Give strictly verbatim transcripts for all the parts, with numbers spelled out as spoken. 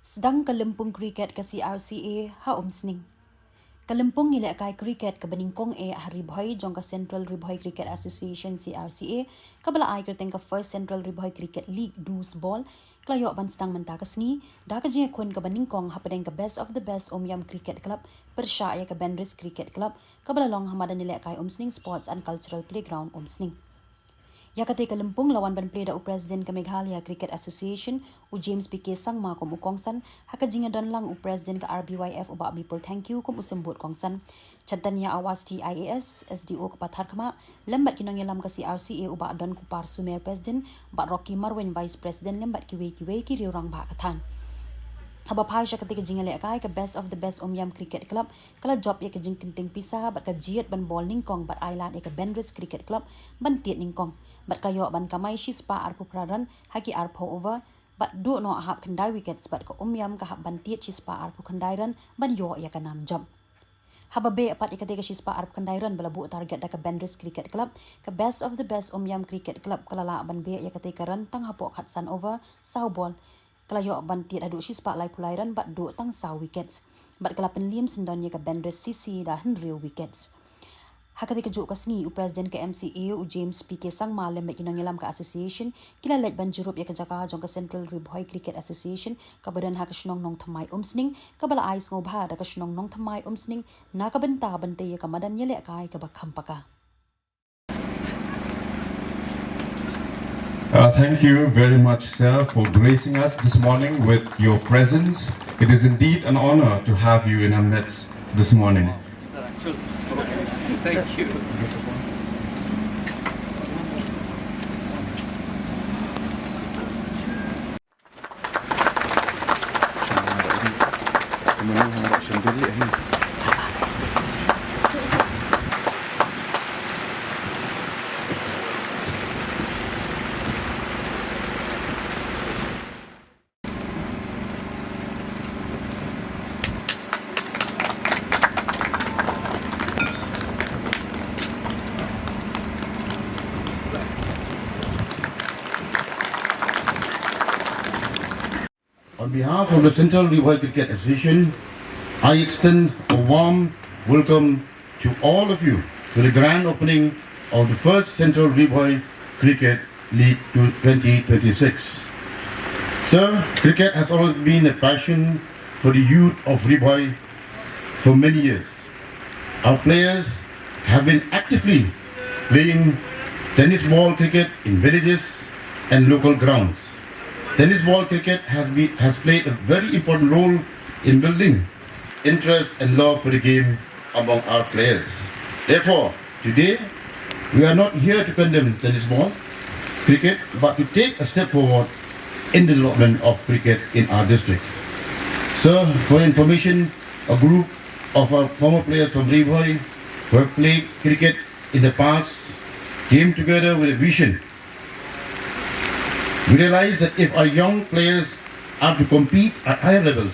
Sdang ka lympung cricket ka C R C A ha Umsning. Ka lympung ïalehkai cricket kaba nyngkong eh ha Ri Bhoi jong ka Central Ri Bhoi Cricket Association, C R C A, kaba la ai kyrteng ka First Central Ri Bhoi Cricket League Dusbol, ka la ïoh ban sdang mynta ka sngi da ka jingïakhun kaba nyngkong hapdeng ka Best of the Best Umiam Cricket Club pyrshah ïa ka Bendris Cricket Club, kaba la long ha madan ïalehkai Umsning Sports and Cultural Playground, Umsning. Ïa katei ka lympung la wan ban plie da u President ka Meghalaya Cricket Association, u James P K Sangma, kum u kongsan, ha ka jingïadon lang u President ka R B Y F, u Bah Bipul Thangkhiew, kum u symbud kongsan. Chaitanya Awasthi I A S, S D O ka Patharkhmah, lem bad ki nongïalam ka C R C A, u Bah Donkupar Sumer, President, Bah Rocky Marwein, Vice President, lem bad kiwei kiwei ki riew rangbah ka thaiñ. Haba phai sha katei ka jingïalehkai ka Best of the Best Umiam Cricket Club, ka la jop ïa ka jingkynting pisa bad ka jied ban bol nyngkong bad ailad ïa ka Bendris Cricket Club ban tied nyngkong, bad ka la ïoh ban kamai shispah arphew phra run ha ki arphew over, bad duh noh hap khyndai wickets bad ka Umiam ka hap ban tied shispah arphew khyndai run ban ïoh ïa ka nam jop. Haba beh pat ïa katei ka shispah arphew khyndai run ba la buh target da ka Bendris Cricket Club, ka Best of the Best Umiam Cricket Club ka la lah ban beh ïa katei ka run tang hapoh khatsan over, saw bol. Ka la ïoh ban tied haduh shispah laiphew lai run bad duh tang saw wickets, bad ka la pynliem syndon ïa ka Bendris C C da hynriew wickets. Ha katei kajuh ka sngi, u President ka M C A, u James P K Sangma, lem bad ki nongïalam ka Association, ki la leit ban jurip ïa ka jaka jong ka Central Ri Bhoi Cricket Association kaba don ha ka shnong Nongthymmai, Umsning, kaba la ai sngewbha da ka shnong Nongthymmai, Umsning, na ka bynta ban tei ïa ka madan ïalehkai kaba kham paka. Uh, thank you very much, sir, for gracing us this morning with your presence. It is indeed an honor to have you in our midst this morning. Thank you. On behalf of the Central Ri Bhoi Cricket Association, I extend a warm welcome to all of you to the grand opening of the first Central Ri Bhoi Cricket League to twenty twenty-six. Sir, cricket has always been a passion for the youth of Ri Bhoi for many years. Our players have been actively playing tennis ball cricket in villages and local grounds. Tennis ball cricket has been, has played a very important role in building interest and love for the game among our players. Therefore, today, we are not here to condemn tennis ball cricket, but to take a step forward in the development of cricket in our district. Sir, for information, a group of our former players from Ri Bhoi who have played cricket in the past came together with a vision. We realize that if our young players are to compete at higher levels,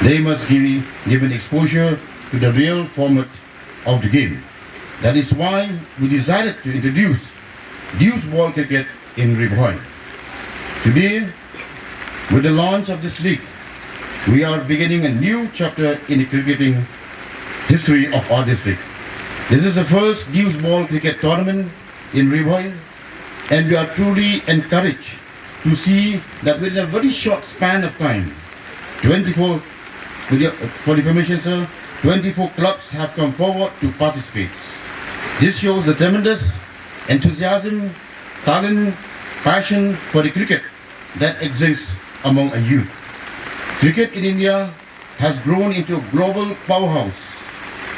they must be given exposure to the real format of the game. That is why we decided to introduce deuce ball cricket in Ri Bhoi. Today, with the launch of this league, we are beginning a new chapter in the cricketing history of our district. This is the first deuce ball cricket tournament in Ri Bhoi, and we are truly encouraged to see that within a very short span of time, twenty-four, with your, for information, sir, twenty-four clubs have come forward to participate. This shows the tremendous enthusiasm, talent, passion for the cricket that exists among a youth. Cricket in India has grown into a global powerhouse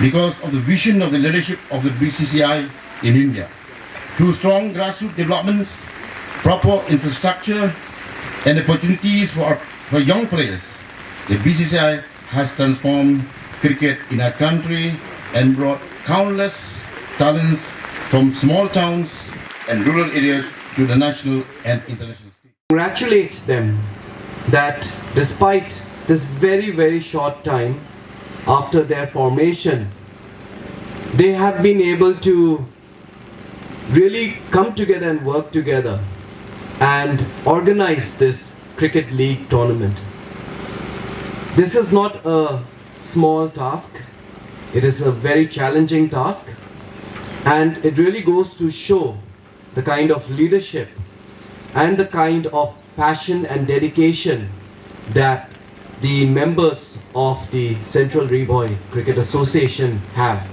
because of the vision of the leadership of the B C C I in India. Through strong grassroots developments, proper infrastructure, and opportunities for, for young players, the B C C I has transformed cricket in our country and brought countless talents from small towns and rural areas to the national and international stage. Congratulate them that despite this very, very short time after their formation, they have been able to really come together and work together and organize this cricket league tournament. This is not a small task, it is a very challenging task, and it really goes to show the kind of leadership and the kind of passion and dedication that the members of the Central Ri Bhoi Cricket Association have.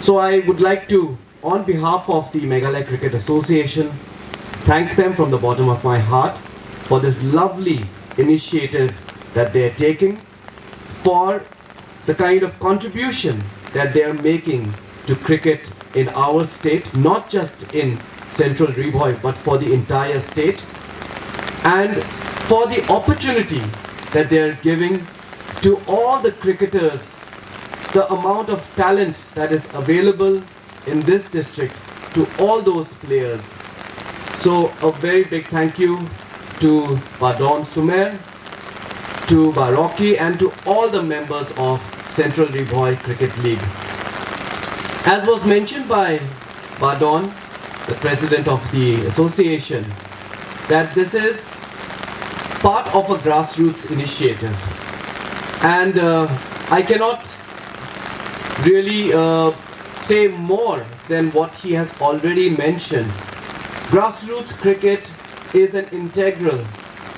So I would like to, on behalf of the Meghalaya Cricket Association, thank them from the bottom of my heart for this lovely initiative that they're taking, for the kind of contribution that they are making to cricket in our state, not just in Central Ri Bhoi, but for the entire state, and for the opportunity that they are giving to all the cricketers, the amount of talent that is available in this district, to all those players. So a very big thank you to Bah Don Sumer, to Bah Rocky, and to all the members of Central Ri Bhoi Cricket League. As was mentioned by Bah Don, the president of the association, that this is part of a grassroots initiative. And uh, I cannot really uh, say more than what he has already mentioned. Grassroots cricket is an integral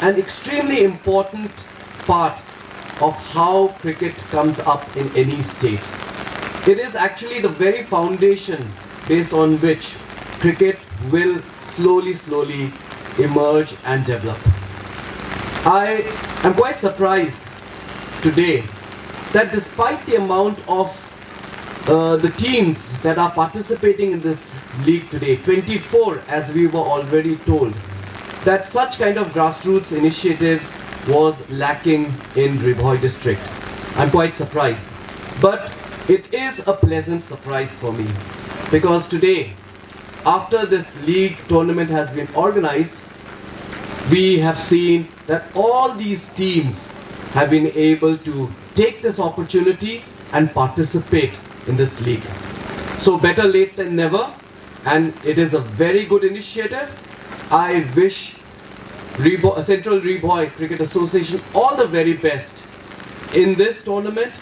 and extremely important part of how cricket comes up in any state. It is actually the very foundation based on which cricket will slowly, slowly emerge and develop. I am quite surprised today that despite the amount of uh, the teams that are participating in this league today, twenty-four as we were already told, that such kind of grassroots initiatives was lacking in Ri Bhoi district. I'm quite surprised. But it is a pleasant surprise for me, because today, after this league tournament has been organized, we have seen that all these teams have been able to take this opportunity and participate in this league. So better late than never, and it is a very good initiative. I wish Ri Bhoi, Central Ri Bhoi Cricket Association all the very best in this tournament.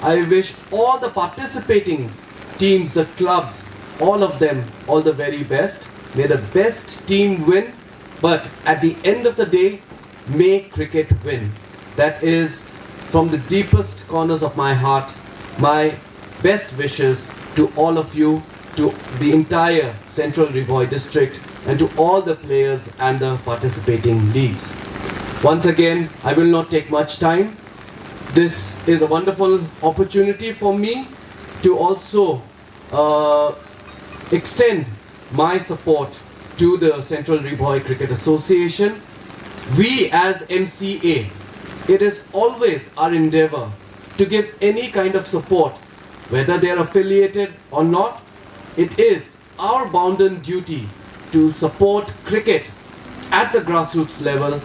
I wish all the participating teams, the clubs, all of them, all the very best. May the best team win, but at the end of the day, may cricket win. That is, from the deepest corners of my heart, my best wishes to all of you, to the entire Central Ri Bhoi district, and to all the players and the participating leagues. Once again, I will not take much time. This is a wonderful opportunity for me to also uh, extend my support to the Central Ri Bhoi Cricket Association. We as M C A, it is always our endeavor to give any kind of support, whether they are affiliated or not. It is our bounden duty to support cricket at the grassroots level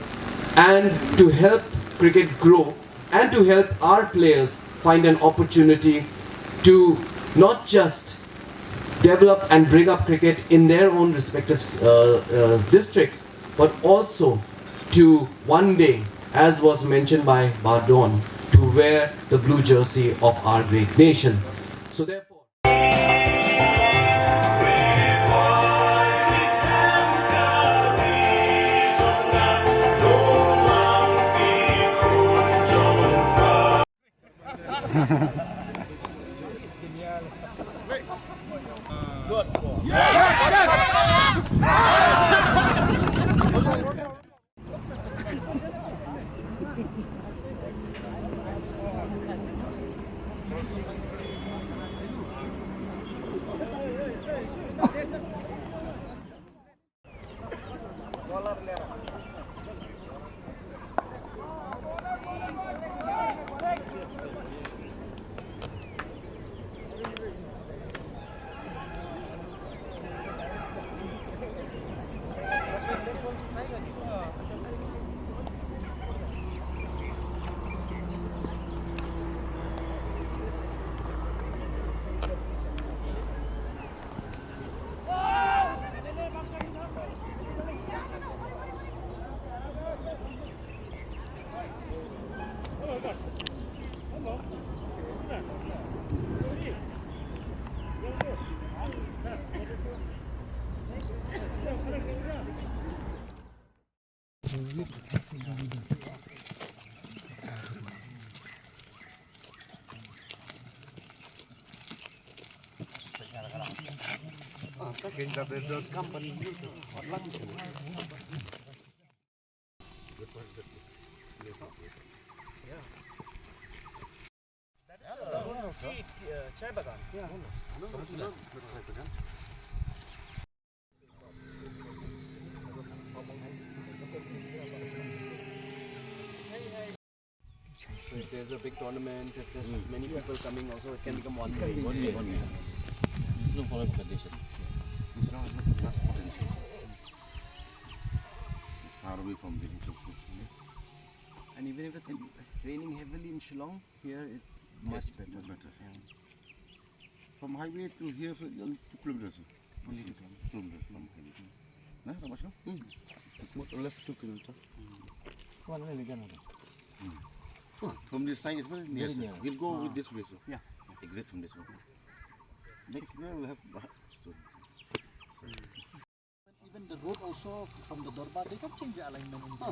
and to help cricket grow and to help our players find an opportunity to not just develop and bring up cricket in their own respective uh, uh, districts, but also to one day, as was mentioned by Bah Don, to wear the blue jersey of our great nation. So therefore, So if there's a big tournament, if there's many people coming also, it can become one day. One day, one day. There's no further condition. It's not, not, not potential. It's far away from the infrastructure. And even if it's raining heavily in Shillong, here it's much better. Much better. Yeah. From highway to here, so only two kilometers. Only two kilometers. Two kilometers from highway. Na, how much, no? Hmm. More or less two kilometers. One way we can go. Hmm. From this side is very near, very near. We'll go with this way, sir. Yeah. Exit from this way. Next way we'll have. Even the road also from the Dorbar, they can change the alignment in the